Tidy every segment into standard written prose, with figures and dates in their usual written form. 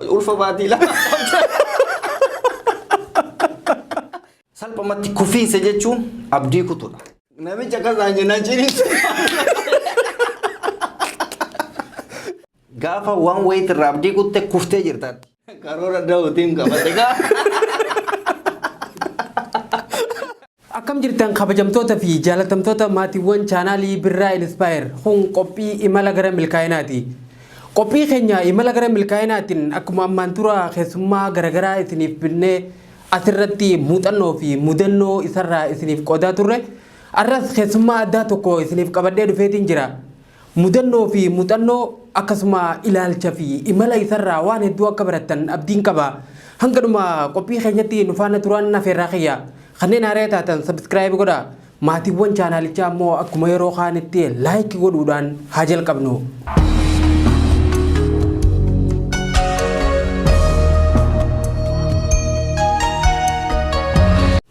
Ulfa baatii 2 qabda. Salphumatti kufiinsa jechuun abdii kutuudha. Namicha akkas naan jennaan ciniinsu. Gaafa waan wayiitirraa abdii kutte kuftee jirta. Karoora da'uutiin qabate gaa. Akkam jirtan kabajamtoota fi jaalatamtoota maatiiwwan chaanaalii Birraa Inspire kun qophii imala gara milkaa'inaati. Qophii keenya imala gara milkaa'inaatiin akkuma ammaan dura keessummaa garaagaraa isiniif binnee asirratti muuxannoo fi mudannoo isarraa isiniif qoodaa turre arras keessummaa addaa tokko isiniif qabadhee dhufeetiin jira. Mudannoo fi muuxannoo akkasuma ilaalcha fi imala isarraa waan hedduu akka barattan abdiin qaba. Hanga dhuma qophii keenyatti nu faana turaan afeerraa kiyya. Kanneen haaraya taatan subscribe godhaa. Maatiiwwan chaanaalichaa ammoo akkuma yeroo kaanitti like godhuudhaan haa jalqabnu.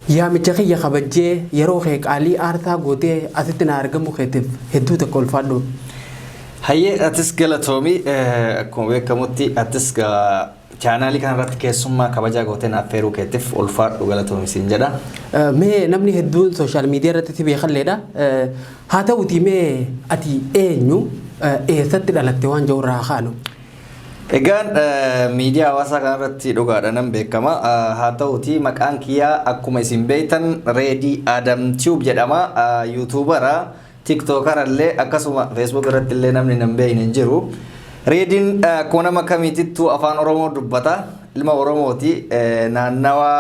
Yaamicha kiyya kabajjee yeroo kee qaalii aarsaa gootee asitti naa argamuu keetiif hedduu takka ulfaadhu. Hayyee atis galatoomi akkuma beekamutti atis chaanaalii kanarratti keessummaa kabajaa gootee na affeeruu keetiif ulfaadhu galatoomi siin jedha. Mee namni hedduun sooshaal miidiyaa irratti si beekalleedha. Haa ta'utii mee ati eenyu eessatti dhalatte waan jedhu irraa haa kaanu. Egaan miidiyaa hawaasaa kanarratti dhugaadha nan beekama. Haa ta'uti maqaan kiyyaa akkuma isin beektan Reedii Adam Tube jedhama. Yuutuubara, Tiktokara illee akkasuma Facebook irratti illee namni nan beekne hin jiru. Reediin akkuma nama kamiitittuu afaan Oromoo dubbata. Ilma Oromooti. Naannawa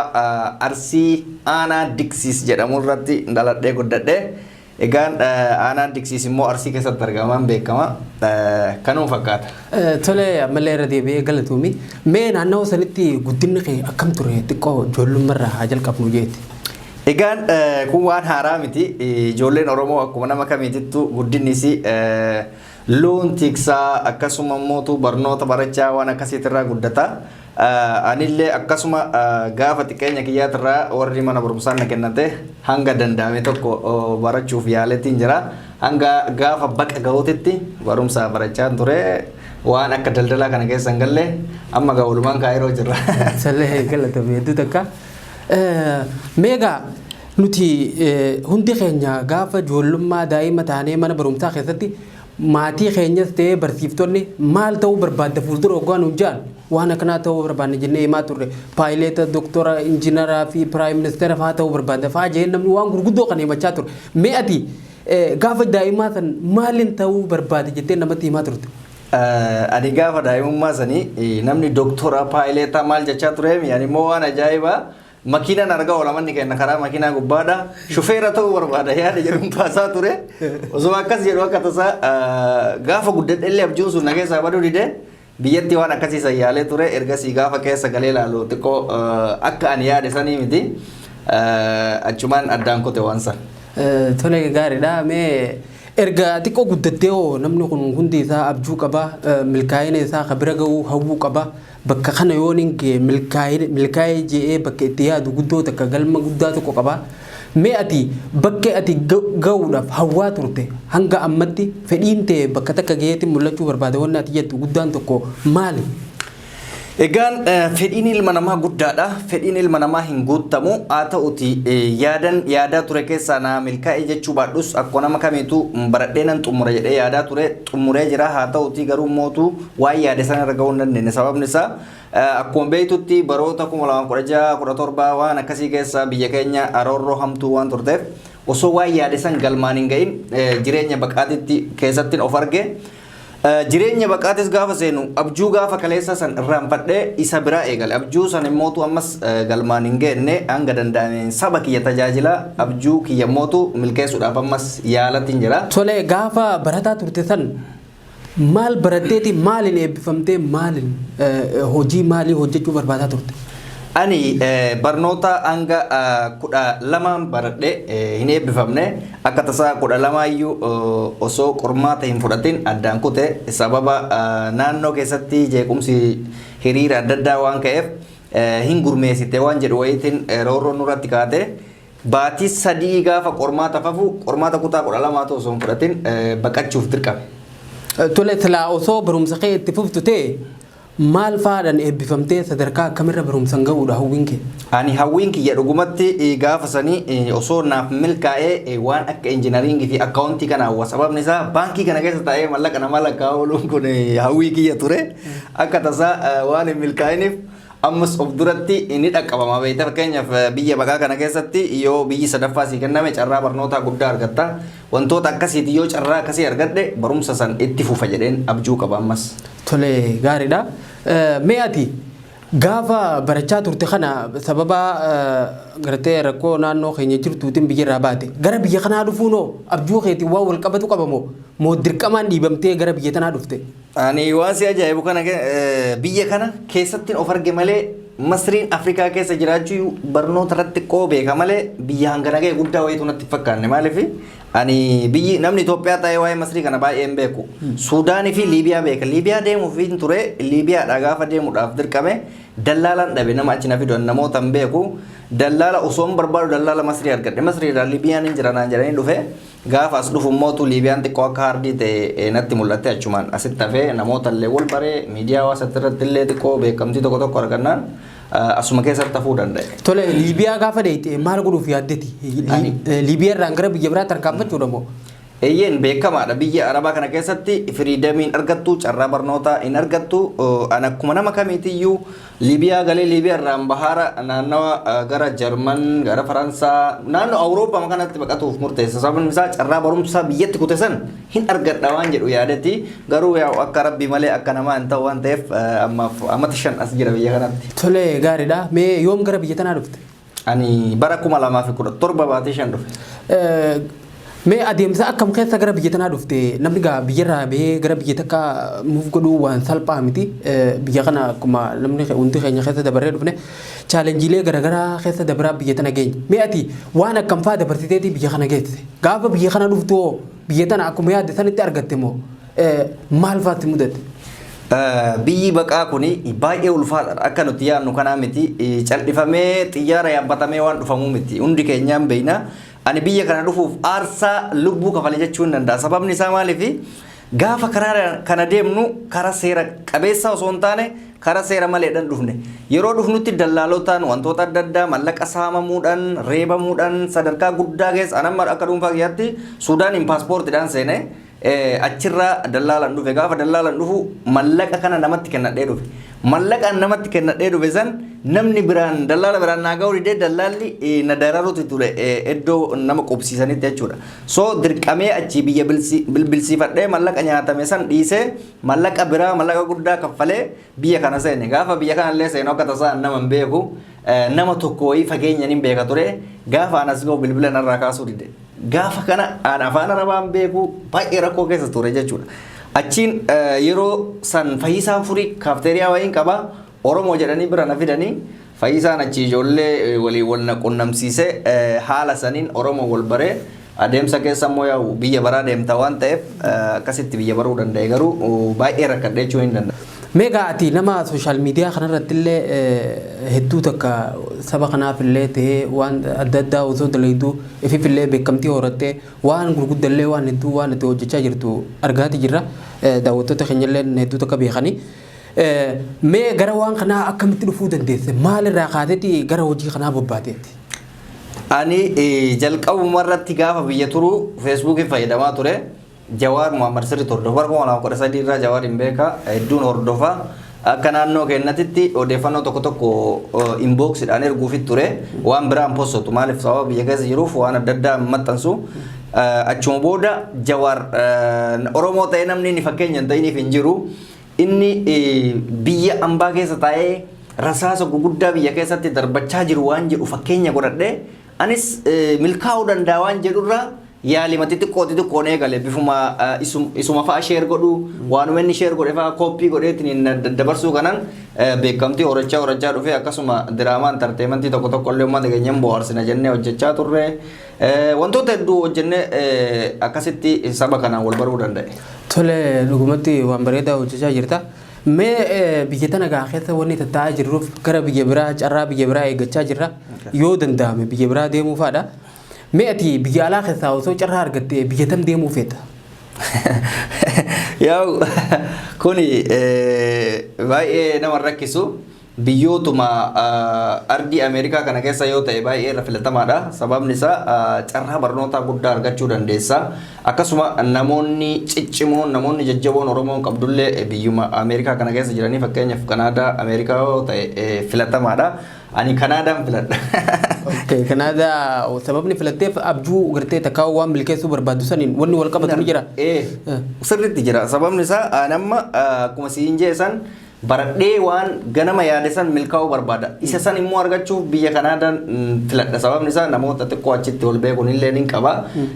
Arsii Aanaa Diksiis jedhamu irratti dhaladhee guddadhe. Egaan aanaan Diksiis immoo Arsii keessatti argamaan beekama. Kanuma fakkaata. Tole ammallee irra deebi'ee galatoomi. Mee naannawa sanitti guddinni kee akkam ture xiqqoo ijoollummarraa haa jalqabnu jeeti. Egaan kun waan haaraa miti. Ijoolleen Oromoo akkuma nama kamiitittuu guddinni isii loon tiksaa akkasuma immoo barnoota barachaa waan akkasiitirraa guddata. Anillee akkasuma gaafa xiqqeenya kiyyaatirraa warri mana barumsaa na kennate hanga danda'ame tokko barachuuf yaaleetiin jira. Hanga gaafa baqa ga'uutitti barumsa barachaa ture. Waan akka daldalaa kana keessa hin galle amma gaa oolmaan kaayiroo jirra. Sallee galatoomi hedduu takka. Meegaa nuti hundi keenya gaafa ijoollummaa daa'ima taanee mana barumsaa keessatti maatii keenyas ta'ee barsiiftonni maal ta'uu barbaadda fuuldura hoggaa nuun ja'an waan akkanaa ta'uu barbaanna jennee himaa turre. Paayileeta, doktora, injinaraa fi piraayim ministeera fa'aa ta'uu barbaadda fa'aa jennee namni waan gurguddoo kana himachaa ture. Mee ati gaafa daa'imaa san maalin ta'uu barbaade jettee namatti himaa turte? Ani gaafa daa'imummaa sanii namni doktora, paayileetaa maal jechaa tureemi ani immoo waan ajaa'ibaa Makiinaan argaa oola manni keenya karaa makiinaa gubbaadha. Shufeera ta'uu barbaada yaada jedhuun kaasaa ture. Osoo akkas jedhu akka tasaa gaafa guddadhe illee abjuun sun na keessaa baduu dide biyyatti waan akkasii san yaalee ture. Ergasii gaafa keessa galee ilaalu xiqqoo akka ani yaade sanii miti. Achumaan addaan kute waan san. Tole gaariidha. Mee erga xiqqoo guddattee hoo namni kun hundi isaa abjuu qaba milkaa'ina isaa ka bira ga'uu hawwuu qaba. Bakka kana yoon hin ga'e milkaa'ee je'ee bakka itti yaadu guddoo takka galma guddaa tokko qaba. Mee ati bakki ati ga'uudhaaf hawwaa turte hanga ammatti fedhiin tee bakka takka gaheetiin mul'achuu barbaada wanni ati jettu guddaan tokko maali? Egaan fedhiin ilma namaa guddaadha. Fedhiin ilma namaa hin guuttamu. Haa ta'uti yaadan yaadaa ture keessaa naa milkaa'e jechuu baadhus akkuma nama kamiitu baradhee nan xumura jedhee yaadaa ture xumuree jira. Haa ta'uti garuu mootu waan yaade sana irra gahuu hin dandeenye. Sababni isaa akkuma beektutti baroota 2016 17 waan akkasii keessa biyya keenya aroorroo hamtuu waan turteef osoo waan yaade san galmaan hin gahin jireenya baqaatitti keessattin of arge. Jireenya baqaatis gaafa seenu abjuu gaafa kaleessa san irraanfadhee isa biraa eegale. Abjuu san immootu ammas galmaan hin geenne hanga danda'ameen saba kiyya tajaajila abjuu kiyya immootu milkeessuudhaaf ammas yaalatiin jira. Tole gaafa barataa turte san Maal baratteeti maaliin eebbifamtee maaliin hojii maalii hojjechuu barbaadaa turte? Ani barnoota hanga 12n baradhe hin eebbifamne. Akka tasaa 12 iyyuu osoo qormaata hin fudhatin addaan kute sababa naannoo keessatti jeequmsi hiriira adda addaa waan ka'eef hin gurmeessite waan jedhu wayiitiin roorroon nurratti kaate. Baatii 3 gaafa qormaata fafu qormaata kutaa 12tu osoo hin fudhatin baqachuuf dirqame. Tole silaa osoo barumsa kee itti fuftu ta'e Maal fa'aadhaan eebbifamtee sadarkaa akkamirra barumsaan ga'uudha hawwiin kee? Ani hawwiin kiyya dhugumatti gaafa sanii osoo naaf milkaa'ee waan akka engineering fi accounting kana hawwa. Sababni isaa baankii kana keessa taa'ee mallaqa namaa lakkaa'aa ooluun kun hawwii kiyya ture. Akka tasaa waan hin milkaa'iniif ammas of duratti ni dhaqqabama beekta. Fakkeenyaaf, biyya baqaa kana keessatti yoo biyyi sadaffaa sii kenname carraa barnootaa guddaa argatta. Wantoota akkasiiti yoo carraa akkasii argadhe barumsa san itti fufa jedheen abjuu qaba ammas. Tole, gaariidha. Mee ati gaafa barachaa turte kana sababa gartee rakkoo naannoo keenya jirtuutiin biyyarraa baate, gara biyya kanaa dhufuunoo abjuu keetiin waan wal qabatu qabamoo moo dirqamaan dhiibamtee gara biyya tanaa dhufte? Ani waan si ajaa'ibu kana biyya kana keessatti of arge malee, Masriin Afrikaa keessa jiraachuu barnoota irratti qoo beeka malee biyya hangana ga'e guddaa wayiitu natti fakkaanne. Maaliif, ani biyyi namni Itoophiyaa ta'ee waa'ee Masrii kana baay'ee hin beeku. Suudaanii fi Liibiyaa beeka. Liibiyaa deemuuf hin ture. Liibiyaadha gaafa deemuudhaaf dirqame dallaalaan dhabe nama achi na fidu, namoota hin beeku. Dallaala osoo hin barbaadu dallaala Masrii argadhe. Masriirraa Liibiyaan hin jira naan jedhanii dhufe. Gaafa as dhufu mootu Liibiyaan xiqqoo akka hard ta'e natti mul'atte. Achumaan asitti hafee namoota illee wal baree, miidiyaa hawaasaa irratti illee xiqqoo beekamtii tokko tokko argannaan asuma keessatti hafuu danda'e. Tole, Liibiyaa gaafa deeyte maal godhuuf yaaddeti? Liibiyaa irraan gara biyya biraatti tarkaanfachuudha moo? Eeyyeen, beekamaadha. Biyya Arabaa kana keessatti freedom iin argattu, carraa barnootaa hin argattu. An akkuma nama kamiitiyyuu Liibiyaa galee, Liibiyaa irraan bahaara naannawa gara Jarman, gara Faransaa, naannoo Awurooppaa kanatti baqatuuf murteessa. Sababni isaa carraa barumsaa biyyatti kute san hin argadha waan jedhu yaadatti. Garuu yaa akka rabbii malee akka namaa hin ta'u waan ta'eef ammaaf amata 5 as jira biyya kanatti. Tole, gaariidha. Mee yoom gara biyya tanaa dhufte? Ani bara 2017 baatii 5 dhufe. Mee adeemsa akkam keessa gara biyya tanaa dhufte? Namni gaa biyyarraa bahee gara biyya takka muuf godhuu waan salphaa miti. Biyya kana akkuma namni hundi keenya keessa dabarree dhufne challenge iilee garaagaraa keessa dabaraa biyya tana geenye. Mee ati waan akkam fa'aa dabarsiteetii biyya kana geesse? Gaafa biyya kana dhuftu hoo biyya tana akkuma yaadde sanitti argatte moo maal fa'aatti mudate? Biyyi baqaa kuni baay'ee ulfaataadha. Akka nuti yaadnu kanaa miti. Cal'ifamee xiyyaara yaabbatamee waan dhufamuu miti. Hundi keenyaan beekna. Ani biyya kana dhufuuf aarsaa lubbuu kafale jechuu hin danda'a. Sababni isaa maaliifi, gaafa karaa kana deemnu karaa seera qabeessa osoo hin taane karaa seera maleedhaan dhufne. Yeroo dhufnutti dallaalotaan wantoota adda addaa mallaqa saamamuudhaan, reebamuudhaan sadarkaa guddaa keessa. An amma akka dhuunfaa kiyyaatti Suudaaniin paaspoortiidhaan seene, achirraa dallaalaan dhufe. Gaafa dallaalaan dhufu mallaqa kana namatti kennadhee dhufe. Mallaqa namatti kennadhee dhufe san namni biraan dallaala biraan naa ga'uu didee, dallaalli na dararuuti ture iddoo nama qubsiisanitti jechuudha. So dirqamee achii biyya bilbilsiifadhee mallaqa nyaatame san dhiisee mallaqa biraa, mallaqa guddaa kaffalee biyya kana seene. Gaafa biyya kana illee seenu akka tasaa nama hin beeku. Nama tokko wayii fageenya hin beeka ture. Gaafa anas ga'u bilbila narraa kaasuu dide. Gaafa kana aan afaan Arabaan beeku, baay'ee rakkoo keessa ture jechuudha. Achiin yeroo san Fayyisaan Furii kaafteeriyaa wayiin qaba. Oromoo jedhanii bira na fidanii, Fayyisaan achi ijoollee waliin wal na qunnamsiisee, haala saniin Oromoo wal baree, adeemsa keessa immoo yaa'u biyya baraa deemta waan ta'eef akkasitti biyya baruu danda'e. Garuu baay'ee rakkadhe jechuu hin danda'a. Mee gaa ati nama social media kanarratti illee hedduu takka saba kanaaf illee ta'ee waan adda addaa osoo dalagduu ifiif illee beekamtii horattee waan gurguddallee waan hedduu waan itti hojjechaa jirtu argaati jirra. Daawwattoota keenya illee hedduu takka beekanii. Mee gara waan kanaa akkamitti dhufuu dandeesse? Maalirraa kaateeti gara hojii kanaa bobbaateeti? Ani jalqabuma irratti gaafa biyya turu Feesbuukii fayyadamaa ture. Jawaar Muhammad sirriitti hordofa. Bara 2013 irraa Jawaar hin beeka. Hedduun hordofa. Akka naannoo keenyatti odeeffannoo tokko tokko inbox iidhaan erguufit ture. Waan biraan post otu. Maaliif, sababa biyya keessa jiruuf waan adda addaa maxxansu. Achuma booda Jawaar Oromoo ta'ee namni inni fakkeenya hin ta'iniif hin jiru. Inni biyya ambaa keessa taa'ee rasaasa guguddaa biyya keessatti darbachaa jiru waan jedhu fakkeenya godhadhee, anis milkaa'uu danda'a waan jedhurraa yaalima xixiqqoo xixiqqoon eegale. Bifuma isuma fa'a share godhu, waanuma inni share godhe fa'a copy godheetiin daddabarsuu kanan beekamtii horachaa horachaa dhufe. Akkasuma diraamaa entertainment ii tokko tokko illee uummata keenyan bohaarsina jennee hojjechaa turre. Wantoota hedduu hojjennee akkasitti saba kanaan wal baruu danda'e. Tole, dhugumatti waan bareedaa hojjechaa jirta. Mee biyya tana gaa keessa wanni tattaa'aa jirruuf gara biyya biraa, carraa biyya biraa eeggachaa jirra. Yoo danda'ame biyya biraa deemuu fa'aadha. Mee ati biyya alaa keessaa osoo carraa argatte biyya tam deemuu feeta? Yaa'u, kuni baay'ee nama rakkisu. Biyyootuma ardii Ameerikaa kana keessa yoo ta'e baay'ee irra filatamaadha. Sababni isaa carraa barnootaa guddaa argachuu dandeessa. Akkasuma namoonni ciccimoon, namoonni jajjaboon Oromoon qabdullee biyyuma Ameerikaa kana keessa jiranii, fakkeenyaaf Kanaadaa, Ameerikaa yoo ta'e filatamaadha. Ani Kanaadaan filadha. Okay, Kanaadaa sababni filatteef abjuu gartee takkaa waan milkeessuu barbaaddu saniin wanni wal qabatu ni jira. Ee, sirriitti jira. Sababni isaa ani amma akkuma siin jee san baradhee waan ganama yaade san milkaa'uu barbaada. Isa san immoo argachuuf biyya Kanaadaan filadha. Sababni isaa namoota xiqqoo achitti ol beekuun illee ni qaba.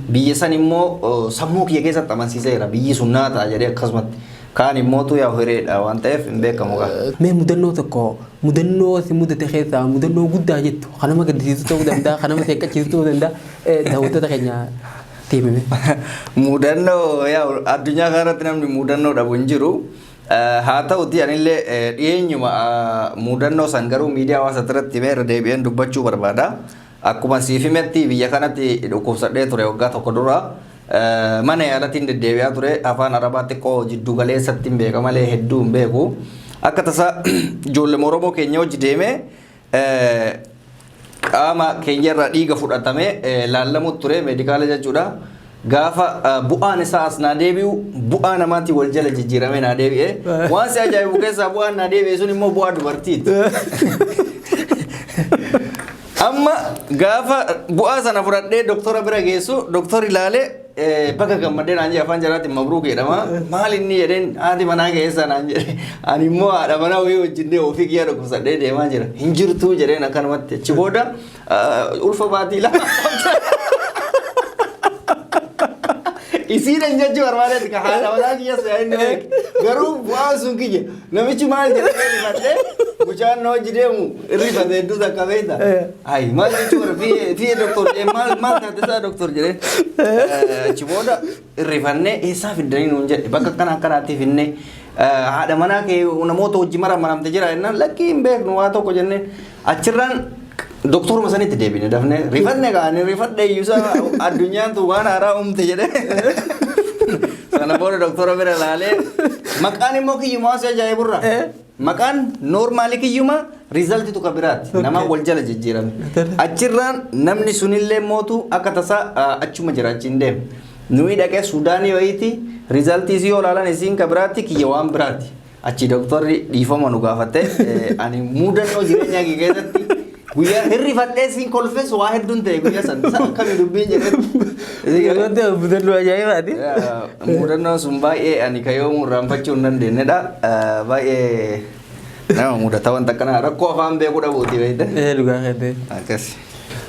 Biyya san immoo sammuu kiyya keessatti amansiiseera. Biyyi sun naa ta'a jedhee akkasumatti. Kaan immootu yaa hireedha waan ta'eef hin beekamu gaa. Mee mudannoo tokko, mudannoo si mudate keessaa mudannoo guddaa jettu, kan nama gaddisiisu ta'uu danda'a, kan nama seeqqachiisu ta'uu danda'a, daawwattoota keenya himime. Mudannoo, yaa, addunyaa kanarratti namni mudannoo dhabu hin jiru. Haa ta'uti, anillee dhiyeenyuma mudannoo san garuu miidiyaa hawaasaa irratti himee irra deebi'een dubbachuu barbaada. Akkuma siif himetti biyya kanatti dhukkubsadhee ture waggaa tokko dura. Mana yaalatiin deddeebi'aa ture. Afaan Arabaa xiqqoo jiddu galeessatti hin beeka malee hedduu hin beeku. Akka tasaa ijoollee Oromoo keenya hojii deemee qaama keenya irraa dhiiga fudhatamee laallamu ture, medical jechuudha. Gaafa bu'aan isaa as naa deebi'u bu'aa namaatiin wal jala jijjiiramee naa deebi'e. Waan si ajaa'ibu keessaa bu'aan naa deebi'e sun immoo bu'aa dubartiiti. Amma gaafa bu'aa sana fudhadhee doktora bira geessu, doktorri ilaalee "Baga gammadee" naan jedhe. Afaan jalaatiin "مبروك" jedhama. Maal inni jedheen, "Haati manaa keessa" naan jedhe. Ani immoo haadha manaa wayii wajjin deemu ofii kiyyaa dhukkubsadhee deemaa jira. "Hin jirtuu" jedheen akkanumatti. Achi booda ulfa baatii 2. Isiidhan jechuu barbaadeeti ka haadha manaa kiyya si'a inni beek. Garuu bu'aan sun kiyya. Namichi maal jedhee rifadhee, mucaan na hojii deemu rifate hedduu takka beekta. Ayi, maal jechuu barbaade fiye doktor jedhee, maal maal taate isaa doktor jedhee. Achi booda rifannee, "Eessaa fiddanii?" nuun jedhe. "Bakka akkana akkanaatti finnee." "Haadha manaa kee namoota hojii mara maramte jira?" jennaan, "Lakkii, hin beeknu waa tokko" jennee achirraan doktoruma sanitti deebine. Dafnee rifanne kaanii, rifadhe iyyuusaa addunyaan tun waan haaraa uumte jedhee. Sana booda doktora bira laalee, maqaan immoo kiyyumaa si ajaa'iburra. Maqaan normal kiyyuma, resultitu ka biraati. Nama wal jala jijjiirame. Achirraan namni sunillee mootu akka tasaa achuma jira, achiin deeme. Nuyi dhaqee Suudaanii wayiiti, resultii isii yoo ilaalan isiin ka biraatti, kiyya waan biraati. Achi doktorri dhiifama nu gaafatte. Ani mudannoo jireenyaa kee keessatti guyyaa hirrifadhee siin kolfes waa hedduun ta'e guyyaa san. Isa akkamii dubbiin jedhee. Mudannoo ajaa'ibaati. Mudannoon sun baay'ee ani ka yoomuu irraanfachuu hin dandeenyedha. Baay'ee nama mudata wanta akkanaa, rakkoo afaan beekuu dhabuuti beekte. Ee, dhugaa keetii. Akkas.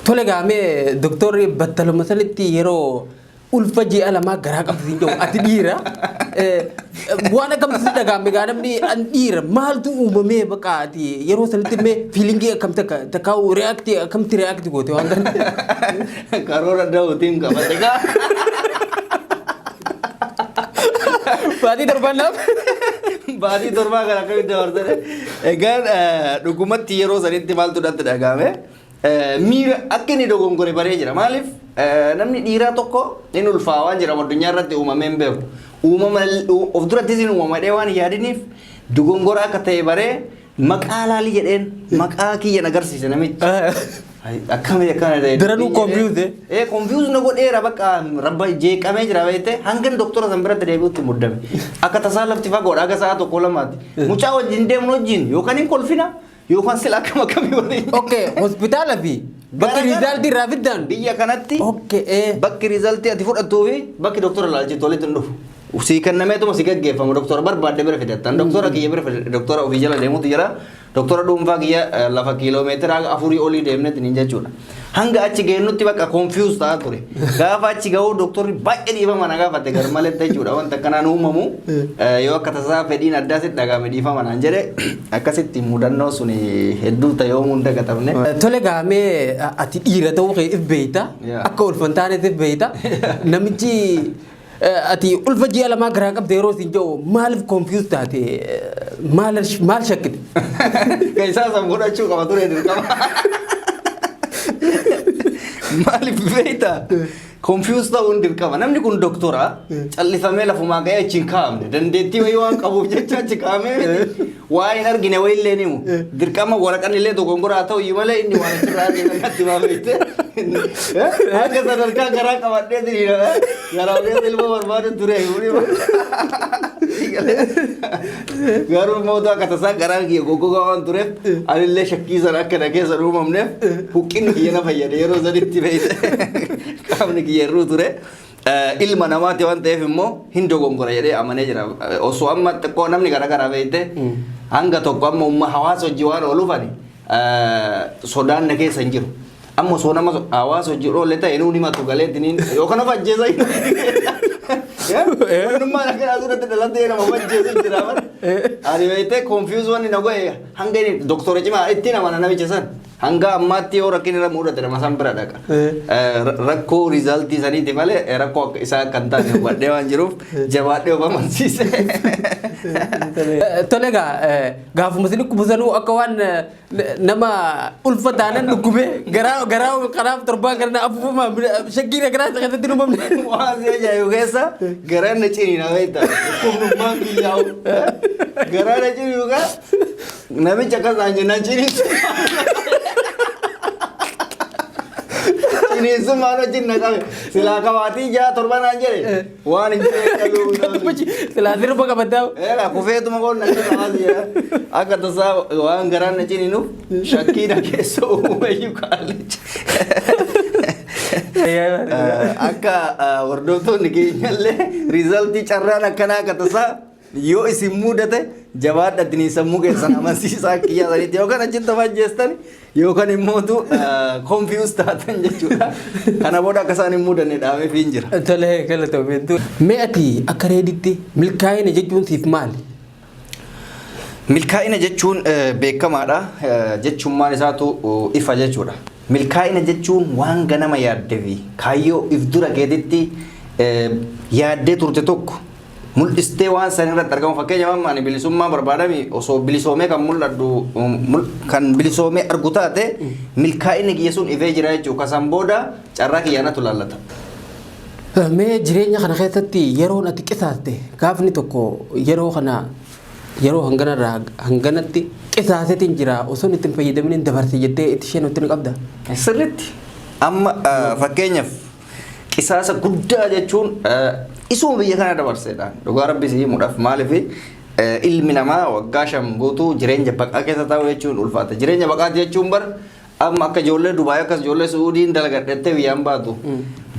Tole, gaamee doktorri battaluma sanitti yeroo ulfa ji'a 2 garaa qabdu siin jedhu, ati dhiira. Waan akkamtu si dhagaame gaa? Namni an dhiira maaltu uumamee baqa ati yeroo sanitti mee feelingii akkam takka takka react akkamti react goote waan kana? Karoora da'uutiin qabate gaa. Baatii torbannaaf. Baatii torbaa kana akkamitti dabarsane? Egaan dhugumatti yeroo sanitti maaltu natti dhagahame? Miira akka inni dogongore baree jira. Maaliif, namni dhiiraa tokko inni ulfaa waan jedhamu addunyaa irratti uumamee hin beeku. Uumama of durattis hin uumamadhee waan hin yaadiniif dogongora akka ta'e baree, "Maqaa laalii" jedheen, maqaa kiyya agarsiise namichi. Akkamii akkana ta'e? Daranuu confuse. Ee, confuse na godheera, bakka rabba jeeqamee jira beekte. Hangan doktora san biratti deebi'utti muddame. Akka tasaa lafti fagoodha, akka sa'a tokko lamaati. Mucaa wajjin deemnu wajjin yookaan hin kolfina yookaan sila akkam akkamii waliin. Okay, hospitaala fi bakki resultii irraa fiddan. Biyya kanatti Okay, ee. bakki resultii ati fudhattuu fi bakki doktora laalchitu walitti hin dhufu. Sii kennameetuma si gaggeeffamu, doktora barbaadde bira fidattan. Doktora kiyya bira fidadhe, doktora ofii jala deemutu jira. Doktora dhuunfaa kiyya lafa kiiloomeetira 4 olii deemnetti ni jechuudha. Hanga achi geennutti bakka confuse ta'aa ture. Gaafa achi ga'uu doktorri baay'ee dhiifama na gaafate gar malee jechuudha. Wanta akkanaan uumamu yoo akka tasaa fedhiin addaa sitti dhagahame dhiifama naan jedhe. Akkasitti mudannoo suni hedduu ta'e yoomuu hin dagatamne. Tole, gaamee ati dhiira ta'uu kee if beeyta. Akka ulfa hin taanes if beeyta. Namichi ati ulfa ji'a 2 garaa qabde yeroo isin jedhu maaliif confuse taate? Maal maal shakkite? Kan isaa san godhachuu qaba ture dirqama. Maaliif beektaa? Confuse ta'uun dirqama. Namni kun doktora callifamee lafumaa ga'ee achi hin kaa'amne. Dandeettii wayii waan qabuuf jecha achi kaa'amee miti. Waa hin argine wayillee ni himu. Dirqama waraqaan illee dogongoraa ta'u iyyuu malee inni waan achirraa argine natti himaa beekte. Akka sadarkaa garaa qabadhee diriira. Garaa keessa ilmoo barbaadu ture. Garuu mootuu akka tasaa garaan kiyya goggogaa waan tureef anillee shakkii sana akka na keessa hin uumamneef huqqinni kiyya na fayyade yeroo sanitti beekte. Qaamni kiyya hir'uu ture. Ilma namaati waan ta'eef immoo hin dogongora jedhee amanee jira. Osoo amma xiqqoo namni garaagaraa beekte hanga tokko amma umma hawaasa hojii waan ooluuf ani sodaan na keessa hin jiru. Amma osoo nama hawaasa hojii oolle ta'e nuun himatu galeetiniin yookaan of ajjeesa. Wanummaan akka asirratti dhalatee nama of ajjeesu jira. Ani beektee confuse wanni na godhe hanga inni doktora cimaa ittiin amana namicha san. Hanga ammaatti yoo rakkin irra mudate nama san bira dhaqa. Rakkoo resultii saniiti malee rakkoo akka isaa akka hin taane hubadhee waan jiruuf jabaadhee of amansiise. Tole egaa, gaafuma isin dhukkubisanuu akka waan nama ulfa taanan dhukkubee garaa garaa kanaaf torbaan kana afuufuma shakkiin garaa isa keessatti hin uumamne. Waan si ajaa'ibu keessa garaan na ciniina beektaa. Dhukkubnummaan kiyyaa'u. Garaa na ciniinu kaa namicha akkas naan jennaan ciniinsu. Ciniinsummaan wajjin na qabe. Silaa qabaatii 6 7 naan jedhe. Waan hin jirre qaluu. Silaa sirba qabataa. Eera kufeetuma koon na qabaas jedha. Akka tasaa waan garaan na ciniinuuf shakkii na keessa uumayyuu kaalicha. Akka hordoftoonni keenyallee resultii carraan akkanaa akka tasaa yoo isin mudate jabaadhatanii sammuu keessan amansiisaa kiyyaa sanitti yookaan achitti of ajjeestan yookaan immootu confuse taatan jechuudha. Kana booda akka isaan hin mudanne dhaameef hin jira. Tole, galatoomii. Mee ati akka reeditti milkaa'ina jechuun siif maali? Milkaa'ina jechuun beekamaadha. Jechummaan isaatu ifa jechuudha. Milkaa'ina jechuun waan ganama yaaddee fi kaayyoo if dura keetitti yaaddee turte tokko mul'istee waan san irratti argamu. Fakkeenyaaf, amma ani bilisummaa barbaadami osoo bilisoomee kan mul'adhu kan bilisoomee argu taate milkaa'inni kiyya sun ifee jira jechuudha. Kasan booda carraa kiyya natu laallata. Mee jireenya kana keessatti yeroon ati qisaaste gaafni tokko yeroo kana yeroo hanganarraa hanganatti qisaasetiin jira osoo itti hin fayyadamin dabarse jettee itti isheen nutti ni qabda? Sirritti. Amma fakkeenyaaf qisaasa guddaa jechuun isuma biyya kana dabarseedha. Dhugaa rabbi si himuudhaaf, maaliif ilmi namaa waggaa 5 guutuu jireenya baqaa keessa taa'u jechuun ulfaata. Jireenya baqaati jechuun bar amma akka ijoollee Dubaay akkas ijoollee Suudiin dalagadhettee biyyaan baatu.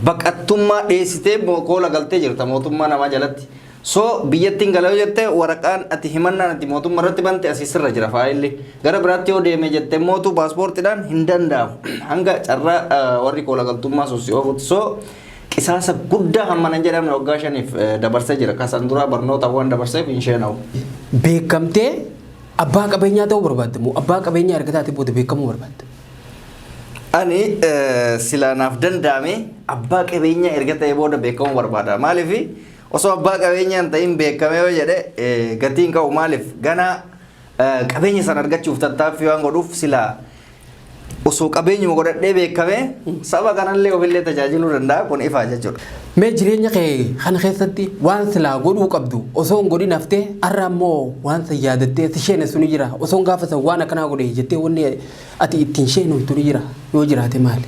Baqattummaa dheessitee koola galtee jirta mootummaa namaa jalatti. So biyyattiin gala yoo jette waraqaan ati himannaan ati mootummaa irratti bante asii sirra jira faayilli. Gara biraatti yoo deeme jette mootu paaspoortiidhaan hin danda'amu. Hanga carraa warri koola galtummaa sun si oofutti. So qisaasa guddaa hamma nan jedhamne waggaa 5f dabarsee jira. Kasan duraa barnoota waan dabarseef hin sheena'u. Beekamtee abbaa qabeenyaa ta'uu barbaadda moo abbaa qabeenyaa erga taate booda beekamuu barbaadda? Ani silaa naaf danda'ame abbaa qabeenyaa erga ta'e booda beekamuu barbaada. Maaliif, osoo abbaa qabeenyaa hin ta'in beekame yoo jedhe gatiin qabu. Maaliif, ganaa qabeenya sana argachuuf tattaaffii waan godhuuf silaa osoo qabeenyuma godhadhee beekame saba kanallee ofillee tajaajiluu danda'a, kun ifaa jechuudha. Mee jireenya kee kana keessatti waan silaa godhuu qabdu osoo hin godhin haftee har'a immoo waan san yaadattee si sheenessu ni jira, osoo hin gaafa san waan akkanaa godhe jettee wanni ati ittiin sheenuutu ni jira, yoo jiraate maali?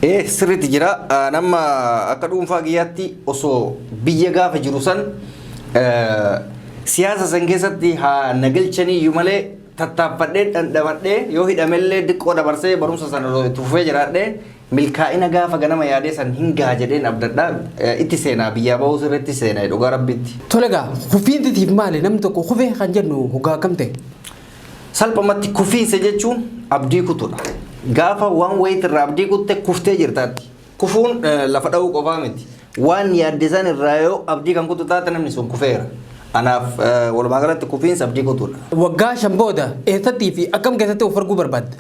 Ee, sirriitti jira. Nama akka dhuunfaa kiyyaatti osoo biyya gaafa jiru san siyaasa san keessatti haa nagalchanii iyyuu malee tattaaffadhee dhandhamadhee yoo hidhamellee diqqoo dabarsee barumsa sana itti fufee jiraadhee milkaa'ina gaafa ganama yaadee san hin gaha jedheen abdadhaa itti seenaa biyyaa bahuu sirriitti seenaa dhugaa rabbitti. Tole egaa, kufiinsi siif maali? Namni tokko kufee kan jennu hoggaa akkam ta'e? Salphumatti kufiinsa jechuun abdii kutuudha. Gaafa waan wayiitirraa abdii kutte kuftee jirtaatti. Kufuun lafa dha'uu qofaa miti. Waan yaadde san irraa yoo abdii kan kutu taate namni sun kufeera. Anaaf walumaa galatti kufiinsa abdii kutuudha. Waggaa 5 booda eessattii fi akkam keessatti of arguu barbaadda?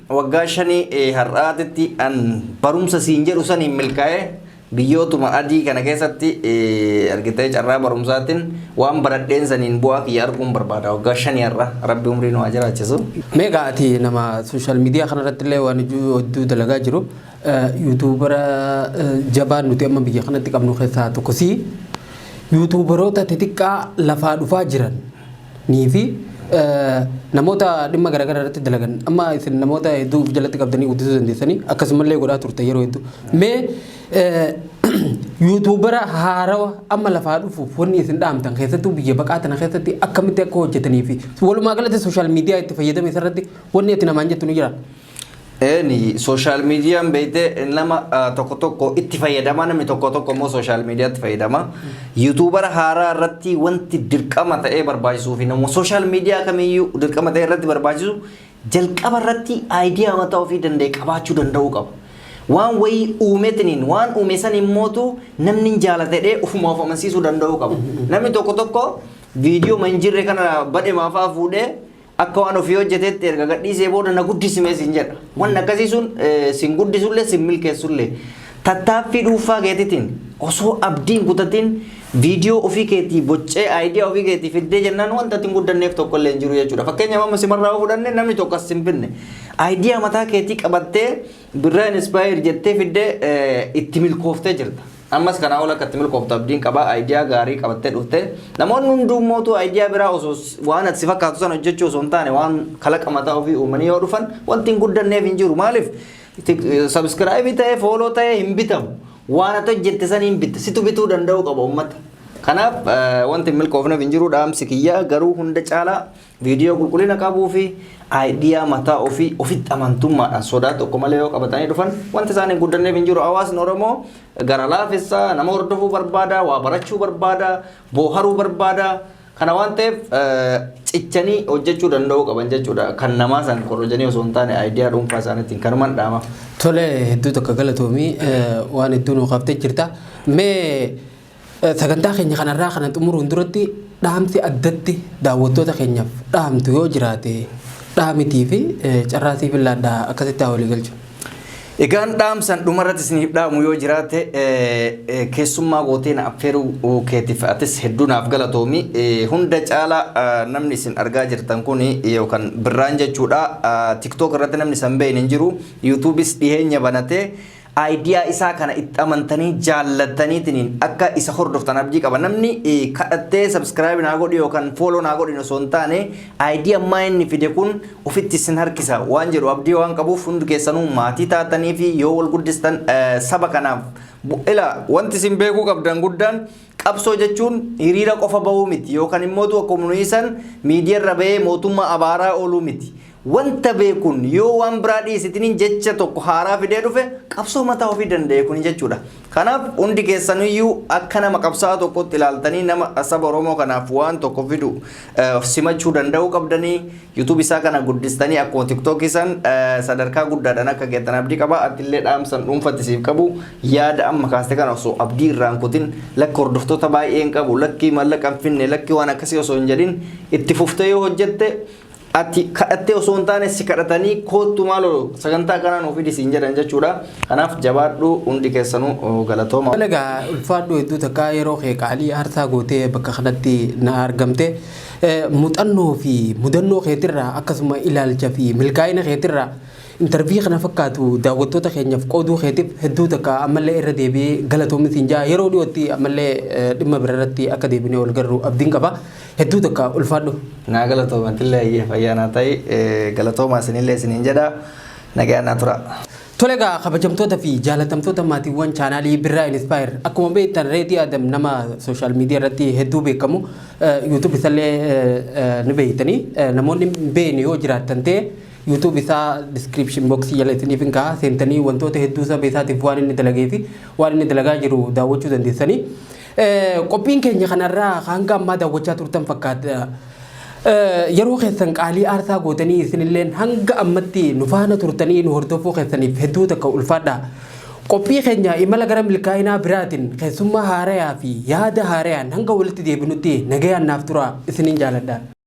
Waggaa 5 har'aatitti an barumsa siin jedhu saniin milkaa'ee biyyootuma adii kana keessatti argitee carraa barumsaatiin waan baradheen saniin bu'aa kiyya arguun barbaada waggaa 5 har'a, rabbi umrii nu haa jiraachisu. Mee egaa ati nama social media kanarratti illee waan hedduu dalagaa jiru. YouTubera jabaa nuti amma biyya kanatti qabnu keessaa tokko si. YouTuberoota xixiqqaa lafaa dhufaa jiran nii fi namoota dhimma garaagaraa irratti dalagan, amma isin namoota hedduu of jalatti qabdanii guddisuu dandeessanii, akkasumallee godhaa turte yeroo hedduu. Mee YouTubera haarawa amma lafaa dhufuuf wanni isin dhaamtan, keessattuu biyya baqaa tana keessatti akkamitti akka hojjetanii fi walumaa galatti social media itti fayyadame isarratti wanni ati namaan jettu ni jira? Eeni, social mediaan beeyte nama tokko tokko itti fayyadama, namni tokko tokko immoo social mediatti fayyadama. YouTubera haaraa irratti wanti dirqama ta'ee barbaachisuu fi nama social media kamiyyuu dirqama ta'e irratti barbaachisu, jalqaba irratti idea mataa ofii danda'e qabaachuu danda'uu qaba. Waan wayii uumetiniin waan uume san immootu namni hin jaalatedhee ofuma of amansiisuu danda'uu qaba. Namni tokko tokko viidiyoo hin jirre kana badhe maafaa fuudhee akka waan ofii hojjetetti erga gadhiisee booda na guddisime siin jedha. Wanni akkasii sun sin guddisullee sin milkeessullee. Tattaaffii dhuunfaa keetiitiin osoo abdiin kutatiin viidiyoo ofii keetii boccee idea ofii keetii fiddee jennaan wanta ati hin guddanneef tokko illee hin jiru jechuudha. Fakkeenyaaf, amma simarraa yoo fudhanne, namni tokko as hin finne. Idea mataa keetii qabattee Birraa Inspire jettee fiddee itti milkooftee jirta. Ammas kanaa ol akka itti milkooftu abdiin qaba. Idea gaarii qabattee dhufte. Namoonni hundumootu idea biraa osoo waan ati si fakkaatu sana hojjechuu osoo hin taane waan kalaqa mataa ofii uumanii yoo dhufan wanti hin guddanneef hin jiru. Maaliif? Subscribe ta'ee follow ta'ee hin bitamu. Waan ati hojjette san hin bitte, situ bituu danda'uu qaba uummata. Kanaaf wanti hin milkoofneef hin jiru. Dhaamsi kiyyaa garuu hunda caalaa viidiyoo qulqullina qabuu fi idea mataa ofii ofitti amantummaadhaan sodaa tokko malee yoo qabatanii dhufan wanti isaan hin guddanneef hin jiru. Hawaasni Oromoo gara laafessaa, nama hordofuu barbaada, waa barachuu barbaada, booharuu barbaada. Kana waan ta'eef cichanii hojjechuu danda'uu qaban jechuudha. Kan namaa san korojanii osoo hin taane idea dhuunfaa isaaniitiin kanumaan dhaama. Tole, hedduu tokko galatoomii, waan hedduu nu qaaftee jirta. Mee sagantaa keenya kanarraa kana xumuruun duratti dhaamsi addatti daawwattoota keenyaaf dhaamtu yoo jiraate dhaamitii fi carraa siif illaadhaa, akkasitti haa walii galchu. Egaan dhaamsan dhumarratti isiniif dhaamu yoo jiraate, keessummaa gootee na affeeruu keetiif atis hedduu naaf galatoomi. Hunda caalaa namni isin argaa jirtan kun yookaan Birraan jechuudha. TikTok irratti namni san beekne hin jiru. YouTubeis dhiyeenya banatee idea isaa kana itti amantanii jaallattaniitiin akka isa hordoftan abdii qaba. Namni kadhattee subscribe naa godhi yookaan follow naa godhi osoo hin taane, idea ammaa inni fide kun ofitti isin harkisa waan jedhu abdii waan qabuuf, hundi keessanuu maatii taatanii fi yoo wal guddistan saba kanaaf ila wanti isin beekuu qabdan guddaan, qabsoo jechuun hiriira qofa bahuu miti yookaan immoo akkuma nuyi san miidiyaa irra bahee mootummaa abaaraa ooluu miti. Wanta beekuun yoo waan biraa dhiisitiniin jecha tokko haaraa fidee dhufe qabsoo mataa ofii danda'e kun jechuudha. Kanaaf hundi keessaniyyuu akka nama qabsaa'aa tokkotti ilaaltanii nama saba Oromoo kanaaf waan tokko fidu simachuu danda'uu qabdanii, YouTube isaa kana guddistanii akkuma TikTok san sadarkaa guddaadhaan akka geettan abdii qaba. Atillee dhaamsan dhuunfatti siif qabu, yaada amma kaaste kana osoo abdii irraan kutin, lakki hordoftoota baay'ee hin qabu, lakki maallaqa hin finne, lakki waan akkasii osoo hin jedhin itti fuftee yoo hojjette, ati kadhattee osoo hin taane si kadhatanii koottu maaloo sagantaa kanaa nuuf fidi siin jedhan jechuudha. Kanaaf jabaadhu, hundi keessanuu galatooma. Egaa ulfaadhu, hedduu takka yeroo kee qaalii aarsaa gootee bakka kanatti na argamte, muuxannoo fi mudannoo keetirraa akkasuma ilaalcha fi milkaa'ina keetirraa interview kana fakkaatu daawwattoota keenyaaf qooduu keetiif hedduu takka ammallee irra deebi'ee galatoomi siin jaa. Yeroo dhiyootti ammallee dhimma biraarratti akka deebinee wal garru abdiin qaba. Hedduu takka ulfaadhu. Naa galatoomatillee, ayyee, fayyaa naa ta'e, galatoomaa isinillee isiniin jedha, nagaa naa tura. Tole egaa, kabajamtoota fi jaalatamtoota maatiiwwan chaanaalii Birraa Inspire, akkuma beektan Reetii Adam nama social media irratti hedduu beekamu, YouTube isallee ni beektanii, namoonni hin beekne yoo jiraattan ta'e YouTube isaa description box jala isiniif hin ka'a, seentanii wantoota hedduu saba isaatiif waan inni dalagee fi waan inni dalagaa jiru daawwachuu dandeessanii. Qophiin keenya kanarraa hanga ammaa daawwachaa turtan fakkaata. Yeroo keessan qaalii aarsaa gootanii isinilleen hanga ammatti nu faana turtanii nu hordofuu keessaniif hedduu takka ulfaadha. Qophii keenya imala gara milkaa'inaa biraatiin keessummaa haarayaa fi yaada haarayaan hanga walitti deebinutti nagayaan naaf tura, isiniin jaaladha.